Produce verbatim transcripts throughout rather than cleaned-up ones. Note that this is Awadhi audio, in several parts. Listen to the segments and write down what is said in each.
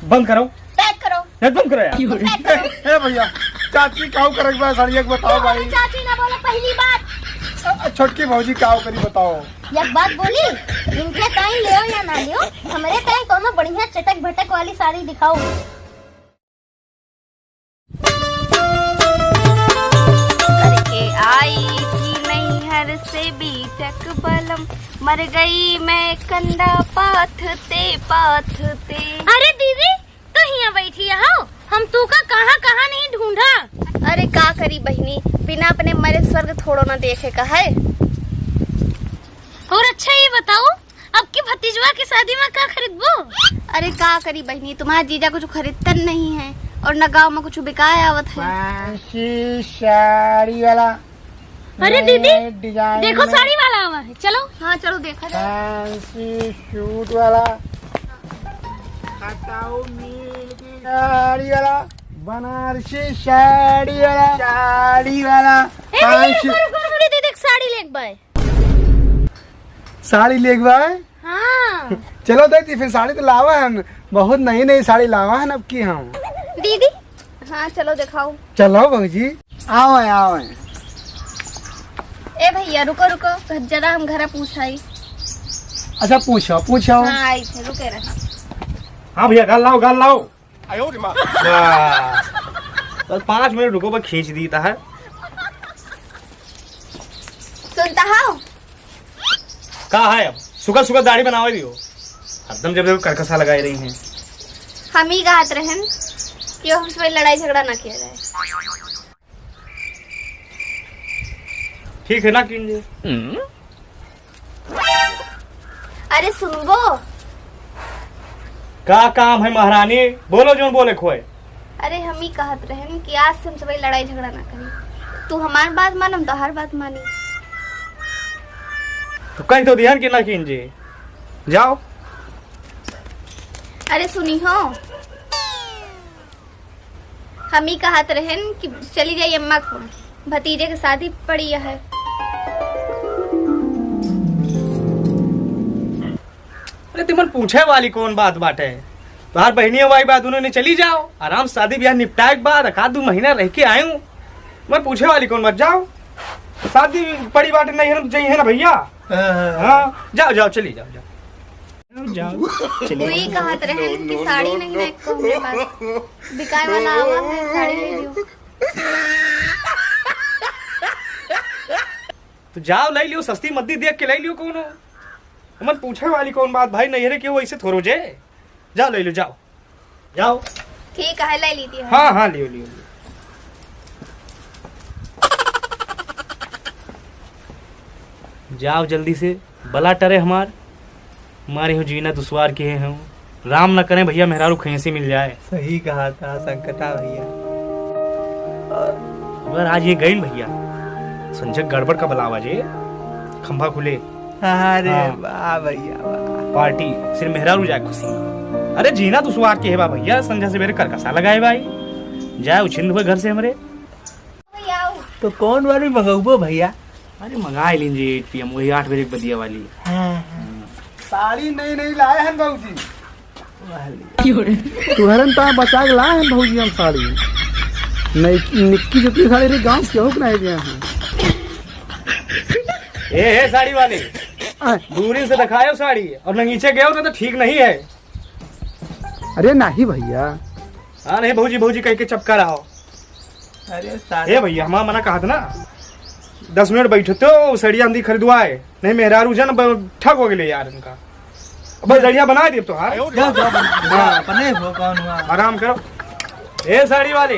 बंद करो। पैक करो। ए, बंद करो यार। पैक करो। ए, ए भैया, चाची काऊ करक बा, साड़िया के बताओ भाई। चाची ना बोले पहली बात। अ, छोटकी भौजी काऊ करी बताओ। एक बात बोली, इनके ताई लियो या ना लियो, हमरे ताई कोनो बढ़िया चटक भटक वाली साड़ी दिखाओ। करके आई थी नैहर से बीटक बलम, मर गई मैं कंडा पाथते पाथते। अरे दीदी, तू हियां बैठी हो, हम तू का कहाँ कहाँ नहीं ढूंढा। अरे का करी बहिनी, बिना अपने मरे स्वर्ग थोड़ो ना देखे का है। और अच्छा ये बताओ, अब की भतीजवा की शादी में का खरीदबो? अरे का करी बहिनी, तुम्हारा जीजा कुछ खरीदतन नहीं है और न गाँव में कुछ बिकाए आवत है। फैंसी साड़ी वाला, अरे दीदी, नए डिजाइन देखो में। साड़ी वाला आवा है, चलो। हाँ चलो देखा जाए। फैंसी सूट वाला, खटाऊ मिल की साड़ी वाला, बनारसी साड़ी वाला, साड़ी वाला, ए, दीदी, फैंसी। रुको, रुको, रुको, दीदी, देख साड़ी लेके बाय। साड़ी लेके बाय? हाँ। चलो दीदी, फिर साड़ी तो लावा हन, बहुत नई नई साड़ी लावा हन अब की हम। दीदी, हाँ चलो दिखाओ। चलो भौजी, आओ आओ। ए भैया रुको रुको, जरा हम घरा पूछाई। अच्छा पूछो पूछो। हाँ आई थे, रुके रहे। हाँ भैया, गाल लाओ, गाल लाओ। आयो रे माँ। बस, बस पाँच मिनट रुको, बस खींच दी है। सुनता हो? का है अब? सुखा सुखा दाढ़ी बनावे दियो। हरदम जब जब करकसा लगाए रही हैं। हम ही कहत रहन कि हमसे लड़ाई झगड़ा ना किया जाए। ठीक है ना कीन जी। अरे सुनबो। का काम है महारानी? बोलो जोन बोले खोए। अरे हम ही कहत रहन कि आज से हम सबई लड़ाई झगड़ा ना करी। तू हमार बात मान, हम तोहार बात मानी। तो कह तो दिहन कि ना कीन जी। जाओ। अरे सुनी हो, हम ही कहत रहन कि चली जाई अम्मा को, भतीजे के शादी पड़ी है। अरे तिमन पूछे वाली कौन बात बाटे? तोहार बहिनिया वाई बात, उन्होंने चली जाओ, आराम से शादी ब्याह निपटाए के बाद एक आध दो महीना रह के आए हूँ। मैं पूछे वाली कौन बात, जाओ। शादी पड़ी बाटे, नहीं है ना, जाइए ना भैया। हाँ, हाँ, हाँ। हाँ, जाओ, जाओ, चली जाओ, जाओ। जाओ, चली। वही कहत रहन कि साड़ी नहीं ना एको हमरे पास। बिकाए वाला आवा है, साड़ी ले लियो। तो जाओ, ले लियो, सस्ती मद्दी देख के ले लियो कोनो। हमन पूछे वाली कौन बात भाई, नैहरे के हो ऐसे थोड़ो जे। जाओ, ले लियो, जाओ। जाओ। ठीक है, ले लीती है। हाँ, हाँ, लियो, लियो, लियो। जाओ जल्दी से, बला टरे हमार, हमारे हो जीना दुश्वार के हैं हम। राम न करें भैया, मेहरारू खैंसी मिल जाए। सही कहा था संकटा भैया। अगर आज ये गइन भैया, संजय गड़बड़ का बलावा जे, खंभा खुले। अरे हाँ। वाह भैया वाह। पार्टी सिर्फ मेहरारू जाए खुशी। अरे जीना दुश्वार के है बा भैया, संझा से मेरे करकसा लगाए भाई, जाए उछिंद हुए घर से हमरे। तो कौन वाली मंगउबो भैया? अरे मंगाए लीन जी, एट पी एम, वही आठ बजे के बदिया वाली। हाँ, हाँ। साड़ी नई नई लाए हैं भौजी। तुहरन ता बचा के लाए हैं भौजी हम साड़ी। नई निक्की जितनी साड़ी रही गांव के होक नहीं दिया हैं। ए, ए, साड़ी वाली, आय। दूरी से दिखायो साड़ी, और न नीचे गयो ना तो ठीक नहीं है। अरे नहीं भैया। हाँ, नहीं भौजी, भौजी कह के चपका रहा हो। अरे साड़ी। ए भैया, हमारा मना कहा था ना, दस मिनट बैठो तो साड़िया हम दी खरीदवाए, नहीं मेहरारू जन ब-, ठग हो गए यार इनका। बस दरिया बना दिए तो, हाँ? जाओ, जाओ, बना, हाँ। अपने हो, कौन हुआ? आराम करो। ए साड़ी वाली।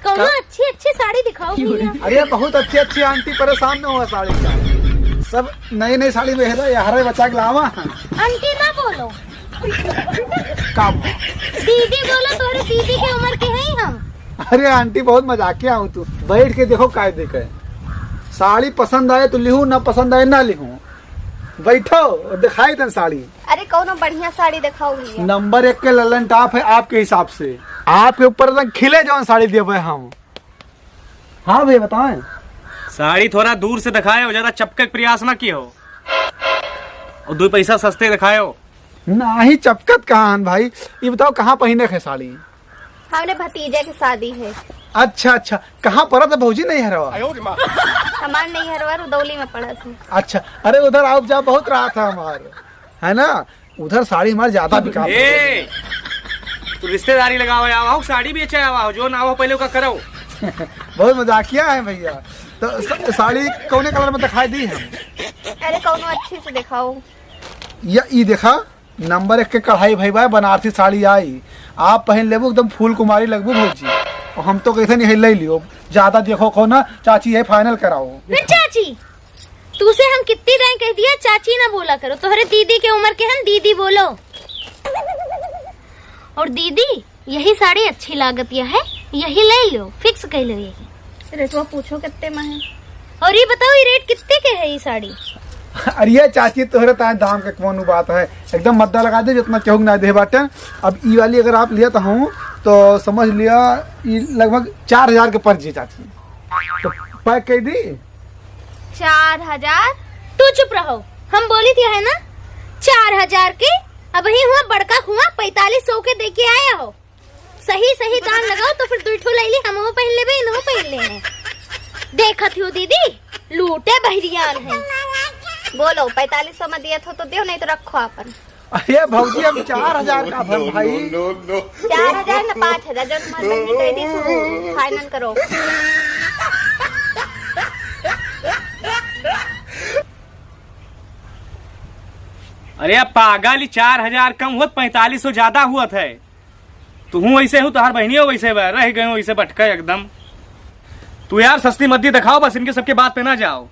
कौनो का? अच्छी, अच्छी साड़ी दिखाओ भैया। अरे, बहुत अच्छी, अच्छी आंटी, परेशान न हुआ साड़ी का। सब नई, नई साड़ी में हेरा, ये हरे बच्चा के लावा। आंटी ना बोलो। का बोलो? दीदी बोलो, तोहरे दीदी के उम्र के हैं हम। अरे आंटी, बहुत मजाकिया हूँ तू। बैठ के देखो, काय देखे। साड़ी पसंद आए तो लिहूँ, ना पसंद आए ना लिहूँ। बैठो और दिखाई देन साड़ी। अरे, कौनो बढ़िया साड़ी दिखाओ भैया। नंबर एक के लल्लन टॉप है आपके हिसाब से। आपके ऊपर एकदम खिले जौन साड़ी देबे हम। हाँ भैया, बताएं। साड़ी थोड़ा दूर से दिखाए हो, ज्यादा चपके के प्रयास ना किए हो। और दो पैसा सस्ते दिखाए हो। नाही, चपकत कहाँ हन भाई? ये बताओ, कहाँ पहिने के साड़ी? हमरे भतीजे के शादी है। अच्छा, अच्छा, कहाँ परत है भौजी नैहरवा? हमार नैहरवा रुदौली में पड़त है। अच्छा, अरे उधर आओ जा बहुत रहा था हमार, है ना? उधर साड़ी हमार ज्यादा बिका। ए, तू रिश्तेदारी लगावे आवा हो, साड़ी बेचे आवा हो, जो ना आवा पहले ओका करो। बहुत मजाकिया है भैया। तो स-, साड़ी कौने कलर में दिखाई दी हम? अरे कौनो अच्छी से दिखाओ। या ई देखा, नंबर एक के कढ़ाई भई बा, बनारसी साड़ी आई, आप पहिन लेबू एकदम फूल कुमारी लगबू भौजी। और हम तो कैसे नहीं ले लियो, ज्यादा देखो को ना चाची, ये फाइनल कराओ। फिर चाची, तू से हम कितनी दाई कह दिया चाची ना बोला करो, तोहरे दीदी के उम्र के हन, दीदी बोलो। और दीदी, यही साड़ी अच्छी लागत या है, यही ले लो, फिक्स कह लो यही। रेटवा पूछो कितने में है। और ये बताओ, ये रेट कितने के है ये साड़ी? अरे ये चाची, तोहरे ताए दाम के कौन बात है, एकदम मद्दा लगा दे, जितना केहू ना दे बाटे। अब ई वाली अगर आप लिया तो हूँ, तो समझ लिया, ई लगभग चार हजार के पड़ जी चाची। तो पैक कर दी। चार हजार? तू चुप रहो, हम बोली थी है ना, चार हजार के। अब ही हुआ बड़का हुआ पैंतालीस सौ के दे के आया हो। सही सही दाम लगाओ तो फिर दुई ठो लैली, हमहू पहिन लेबे, इनहू पहिन लेने। देखत हो दीदी, लूटे बहरियान है। बोलो, पैंतालीस सौ में दिए थो तो दियो, नहीं तो रखो अपन। अरे भौजी, हम चार हजार का भर भाई। चार हजार ना पाँच हजार, जो तुम्हारे बहन जी कह दी सो फाइनल करो। अरे अब पागल, ई चार हजार कम हुअत, पैंतालीस सौ ज्यादा हुअत है। तुहूँ वैसे हो, तोहार बहनियो वैसे बा, रह गए वैसे बटका एकदम। तू यार सस्ती मत दी, दिखाओ बस, इनके सबके बात पे ना जाओ।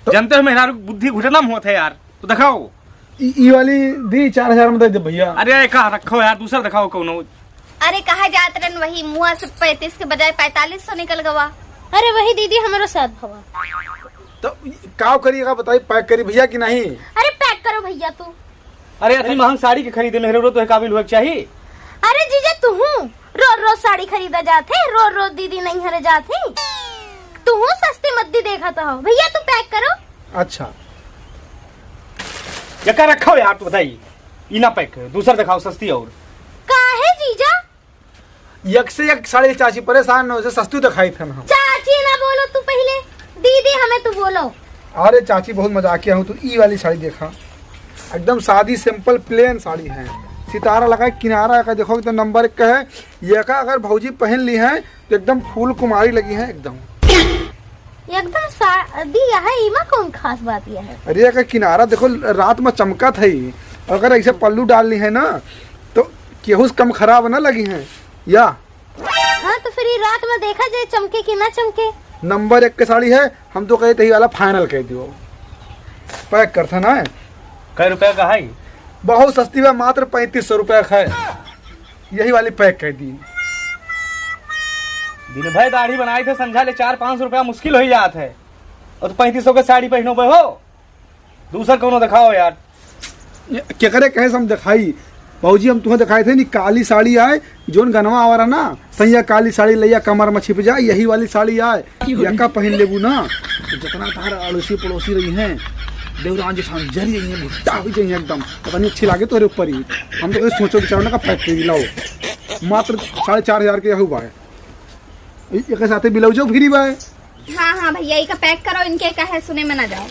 तो जानते हो मेहरारू बुद्धि घुटना में होत है यार, तो दिखाओ। ई, ई वाली दी चार हजार में दे दे भैया। अरे का रखो यार, दूसरा दिखाओ कौनो। अरे कहा जात रहन वही मुँह से पैंतीस के बजाय पैंतालीस सौ निकल गवा। अरे वही दीदी हमरो साथ भवा। तो काव करी का बताई, पैक करी भैया कि नहीं? अरे पैक करो भैया तू। अरे इतनी महंग साड़ी के खरीदे मेहरारू तो काबिल हुए के चाही। अरे जीजा तू हूँ रोज रोज साड़ी खरीदा जात है, रोज रोज दीदी नैहरे जात है, तू हूँ सस्ती मत दी देखा तो हो। भैया तू पैक करो। अच्छा। ये का रखो यार तू बताई, ई ना पैक करो, दूसर दिखाओ सस्ती और। काहे जीजा? एक से एक साड़ी चाची परेशान न हो, से सस्तू दिखाई थन हम। चाची ना बोलो तू पहले, दीदी हमें तू बोलो। अरे चाची बहुत मजाकिया हूँ, तू ई वाली साड़ी देखा, एकदम सादी सिंपल प्लेन साड़ी है, सितारा लगा है, किनारा का देखो एकदम नंबर एक का है। ये का अगर भौजी पहन ली है तो एकदम फूल कुमारी लगी है एकदम। एकदम सादी यह है, इमा कौन खास बात यह है? अरे अगर किनारा देखो रात में चमकत है, अगर ऐसे पल्लू डाल ली है ना तो केहू से कम खराब ना लगी है या। हाँ तो फिर ये रात में देखा जाए चमके कि ना चमके। नंबर एक के साड़ी है, हम तो कहते ही वाला फाइनल कह दियो, पैक कर था ना। कै रुपया का है? बहुत सस्ती बा, मात्र पैंतीस सौ रुपया का है। यही वाली पैक कर दी। दिन भर दाढ़ी बनाई थे, संझा ले चार पाँच सौ रुपया मुश्किल हो जात है, और तो पैंतीस सौ के साड़ी पहनो बे हो। दूसर कौनो दिखाओ यार। ये केकरे कहे से हम दिखाई? भौजी हम तुम्हें दिखाए थे नी, काली साड़ी आए, जोन गनवा आवा रहा ना, सैया काली साड़ी लैया कमर में छिप जाए, यही वाली साड़ी आए। यका पहन लेबू ना, तो जितना तार अड़ोसी पड़ोसी रही हैं, देवरान जी सामने जरी रही हैं, भुट्टा हो जाइए एकदम, पता नहीं अच्छी लागे तोरे ऊपर ही। हम तो कहीं सोचो विचारो ना का पैक कर लाओ, मात्र साढ़े चार हजार के यहू बा। ए-, एके साथे ब्लाउजो फ्री बा। हाँ, हाँ भैया, इका पैक करो, इनके का है सुने में ना जाओ।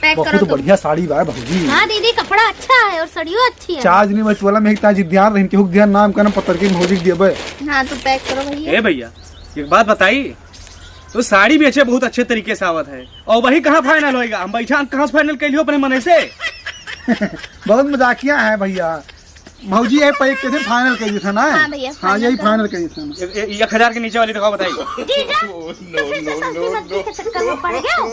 पैक बहुत करो तुम। बढ़िया साड़ी बा भौजी। हाँ दीदी, कपड़ा अच्छा है और सड़ियो अच्छी है। चार्ज नहीं बस वाला में एक ताजी ध्यान रहिन, केहू के ध्यान नाम का ना पत्थर के भौजी के दिए बे। हाँ, तू पैक करो भैया। ए भैया, एक बात बताई, तो साड़ी बेचे बहुत अच्छे तरीके से आवत है, और वही कहाँ फाइनल होएगा? हम बैठा कहाँ से फाइनल कर लियो अपने मने से? बहुत मजाकिया है भैया। भौजी, ये पैक कैसे फाइनल कर दी था ना? हाँ भैया, हाँ, फाइनल यही कर। फाइनल कर दी था। ए-, ए-, एक हजार के नीचे वाली दिखाओ, बताइए। जीजा, तू फिर से सस्ती मत दी के चक्कर में पड़ गयो।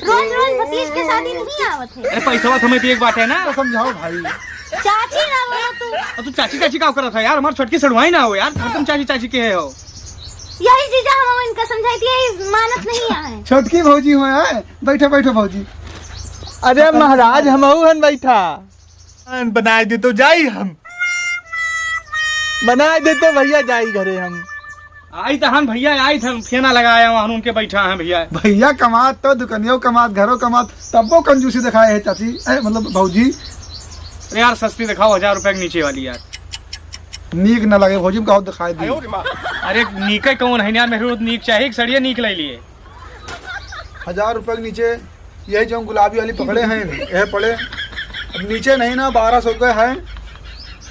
रोज रोज भतीज के शादी नहीं आवत है। अरे पैसा तो हमें तो एक बात है ना। तो समझाओ भाई। चाची ना बोलो तू। अब तू चाची चाची का करत है यार, हमार छोटकी सड़ुआई ना हो यार, तुम चाची चाची के हो। यही जीजा हम इनका समझाई थी, यही मानत नहीं है। छोटकी भौजी हो यार, बैठो बैठो भौजी। अरे महाराज, हमहू हन बैठा। बनाए दे तो जाई हम। बनाए दे तो भैया जाई घरे हम। आई तो हम भैया, आई तो हम फेना लगाया वहाँ उनके बैठा हैं भैया। भैया कमात तो दुकनियों कमात, घरों कमात, तब्बो कंजूसी दिखाए है चाची, ए, मतलब भौजी। अरे यार, सस्ती दिखाओ, हजार रुपया के नीचे वाली यार। नीक ना लगे भौजी, हम कहो दिखाई दी। अरे नीक कौन है यार, मेरे को नीक चाहिए, एक सड़िया नीक ले लिए। हजार रुपया के नीचे यही जो गुलाबी वाली पकड़े हैं, यह पड़े। अब नीचे नहीं ना, बारह सौ के है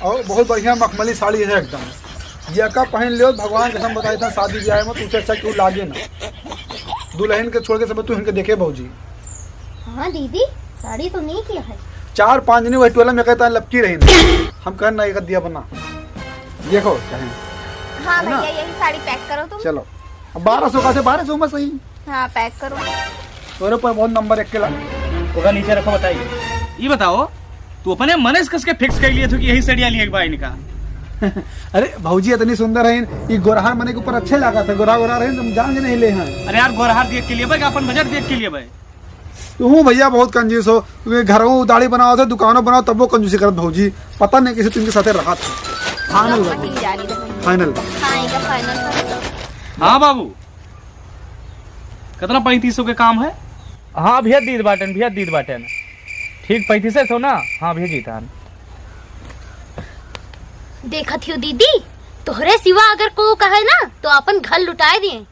और बहुत बढ़िया मखमली साड़ी है एकदम। ये का पहन लियो, भगवान कसम बताई था, शादी ब्याह में तुझसे अच्छा क्यों लागे ना। दुल्हन के छोड़ के सब तू इनके देखे भौजी। हाँ दीदी, साड़ी तो नीक है। चार पाँच दिन वही टोला में कहता लपकी रही ना। हम कहन ना एक दिया बना। देखो कहें। हाँ है ना? भैया, यही साड़ी पैक करो तुम। चलो, अब बारह सौ का से बारह सौ में सही। हाँ, पैक करो। तोरे पर बहुत नंबर एक के ला। ओका नीचे रखो, बताइए। ये बताओ, तू अपने मने से कस के फिक्स कर लिए थे कि यही सड़िया लिए एक बार इनका? अरे भौजी इतनी सुंदर है, ये गोरहार मने के ऊपर अच्छे लागत है, गोरा गोरा रहे, हम जान के नहीं ले हैं। अरे यार, गोरहार देख के लिए भाई, अपन बजट देख के लिए भाई। तू भैया बहुत कंजूस हो, तू घरों उदारी बनाओ थे, दुकानों बनाओ, तब वो कंजूसी करत भौजी। पता नहीं कैसे तुमके साथे रहा था। फाइनल बा। फाइनल। हाँ, इनका फाइनल कर दो। हाँ बाबू, कितना पैंतीस सौ के काम है? हाँ, भेज दीत बाटन, भेज दीत बाटन। ठीक पैंतीस सौ ना? हाँ, भेजी तान। देखत हियो दीदी, तोहरे सिवा अगर को कहे ना, तो अपन घर लुटाए दिए।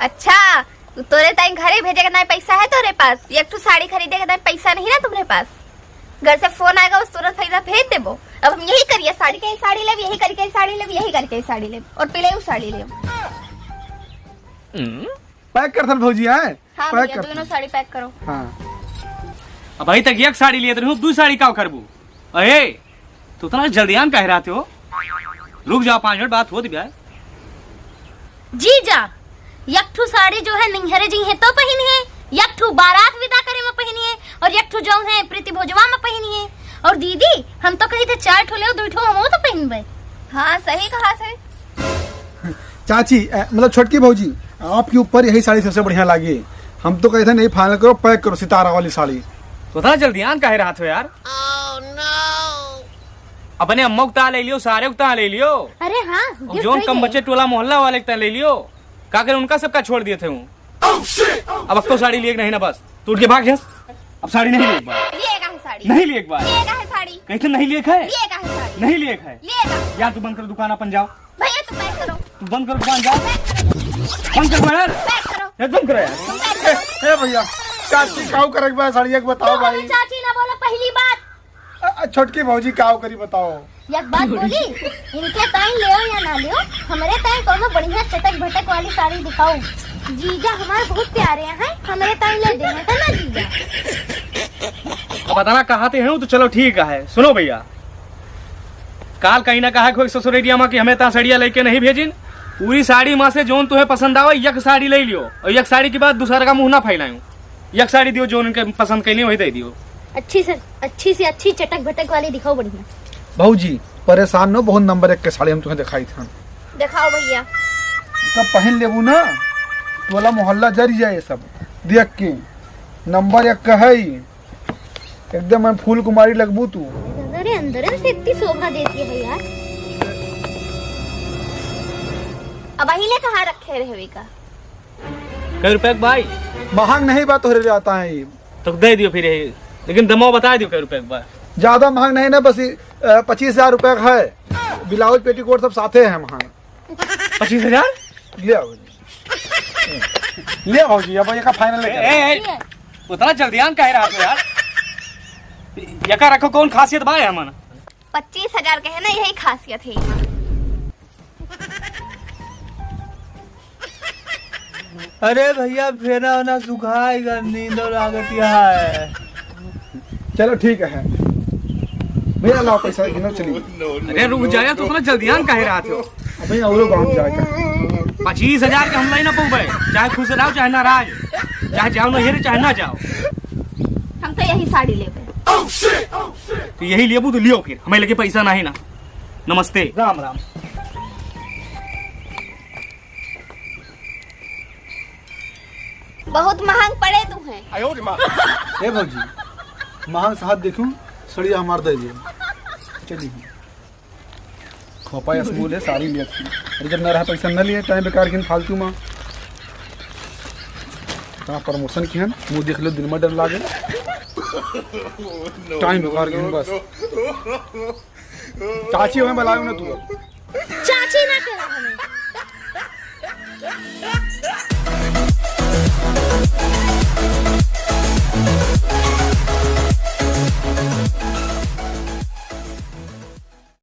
अच्छा, तोरे ताई घरे भेजे के नाई पैसा है तोरे पास? एक ठो साड़ी खरीदे के नाई पैसा नहीं ना तुम्हरे पास? घर से फोन आएगा, बस तुरंत पैसा भेज देबो। अब हम यही करिए, साड़ी के साड़ी लेब, यही करके साड़ी लेब, यही करके साड़ी लेब, और पहले उ साड़ी लेब। पैक कर थन भौजी, आए? हाँ पैक भैया, कर दोनों थन। साड़ी पैक करो। हाँ। अब अभी तक एक साड़ी लिए रहूं, दू साड़ी का करबू? अहे, तू इतना जल्दियान काहे रहते हो? रुक जाओ, पाँच मिनट बात होत बा। जीजा, एक ठू साड़ी जो है नैहरे जइहे तो पहिनिहे, एक ठू बारात विदा करे में पहिनिहे, और एक ठू जौन है प्रीति भोजवा में पहिनिहे। और दीदी, हम तो कही थे चार ठो ले, दो ठो हम तो पहिनबे। हाँ, सही कहा से। चाची, अ, मतलब छोटकी भौजी, आपके ऊपर यही साड़ी सबसे बढ़िया लागी। हम तो कही थे नहीं, फाइनल करो, पैक करो सितारा वाली साड़ी। तो इतना जल्दियान काहे रहत हो यार? अपने अम्मा को ता ले लियो, सारे को ता ले लियो। अरे हाँ, अब गिफ्ट जौन कम बचे टोला मोहल्ला वाले को ता ले लियो। का करे, उनका सबका छोड़ दिए थे हूँ। अब अक्को साड़ी लिए के नहीं ना, बस तू उठ के भाग जास। अब साड़ी नहीं लिए एक बार। लिए का है साड़ी? नहीं लिए एक बार। लिए का है साड़ी? कैसे नहीं लिए है? लिए का है साड़ी? नहीं लिए है। लिए का? यार तू बंद कर दुकान अपन, जाओ। भैया तू पैक करो। तू बंद कर दुकान, जाओ। बंद कर यार। पैक करो। यार बंद करो यार। पैक करो। ए, ए भैया, चाची काऊ करे के बा साड़ी एक बताओ तो भाई। चाची ना बोलो पहली बात। अ, अ, छोटकी भौजी काऊ करी बताओ। एक बात बोली, इनके ताई लेओ या ना लेओ, हमरे ताई कोनो बढ़िया चटक भटक वाली साड़ी दिखाओ। जीजा हमारे बहुत प्यारे हैं, हमरे ताई ले दे, है ना जीजा? अब अतना कहाते हैं तो चलो ठीक है। सुनो भैया, काल कहीं ना कहा कोई ससुरेरिया माँ कि हमें ता सड़िया लेके नहीं भेजिन। पूरी साड़ी माँ से जोन तुम्हें पसंद आवे, एक साड़ी ले लियो और एक साड़ी के बाद दूसरा का मुंह ना फैलायो। एक साड़ी दियो, जोन उनके पसंद कैली वही दे दियो। अच्छी से अच्छी से अच्छी चटक भटक वाली दिखाओ बढ़िया। भौजी परेशान न हो, बहुत नंबर एक के साड़ी हम तुम्हें दिखाई था। दिखाओ भैया। तब पहन लेबू ना, टोला मोहल्ला जरी जाए सब देख के। नंबर एक का है ई। एकदम हम फूल कुमारी लगबू तू। अरे अंदर से इतनी शोभा देती है यार। अब अहिले कहाँ रखे रहे का? कै रुपया के भाई? महंग नहीं बा तोहरे लिए आता है ये। तो दे दियो फिर यही, लेकिन दमवा बता दियो कै रुपया के बा। ज्यादा महंग नहीं ना, बस ये, अ, पच्चीस हजार रुपया का है। ब्लाउज पेटीकोट सब साथे है महंग। पच्चीस हजार? ले आओ। ले आओ जी, अब ये का फाइनल लेके ए, ए, ए, उतना जल्दियान काहे रहा तू यार? ये का रखो, कौन खासियत बा हमन? पच्चीस हजार के है ना, यही खासियत है। अरे भैया, फेना ओना सुखाएगा, नींदो लागत है। चलो ठीक है भैया, लाओ पैसा गिनो, चलिए। अरे रुक जाया, तो इतना जल्दियान काहे रहा थे? अबे औरो गाँव जाएगा। पच्चीस हजार के हम लाई ना पौबे, चाहे खुश रहो चाहे नाराज, चाहे जाओ ना हेरे चाहे ना जाओ। हम तो यही साड़ी लेबे। तो यही लेबू तो लियो फिर, हमें लगे पैसा नहीं ना। नमस्ते। राम राम। बहुत महंग पड़े तुम्हें। ए भौजी, महंग से हाथ देखूं, सड़िया हमार दे दियो। चलिए। खोपा या स्कूल है, साड़ी लिया थी। अरे जब ना रहा पैसा न लिए, टाइम बेकार किन फालतू में। कहाँ प्रमोशन की हम, मुँह देख लो, दिन में डर लागे। टाइम बिगाड़ गए बस। चाची हमें बुलायो ना तू अब।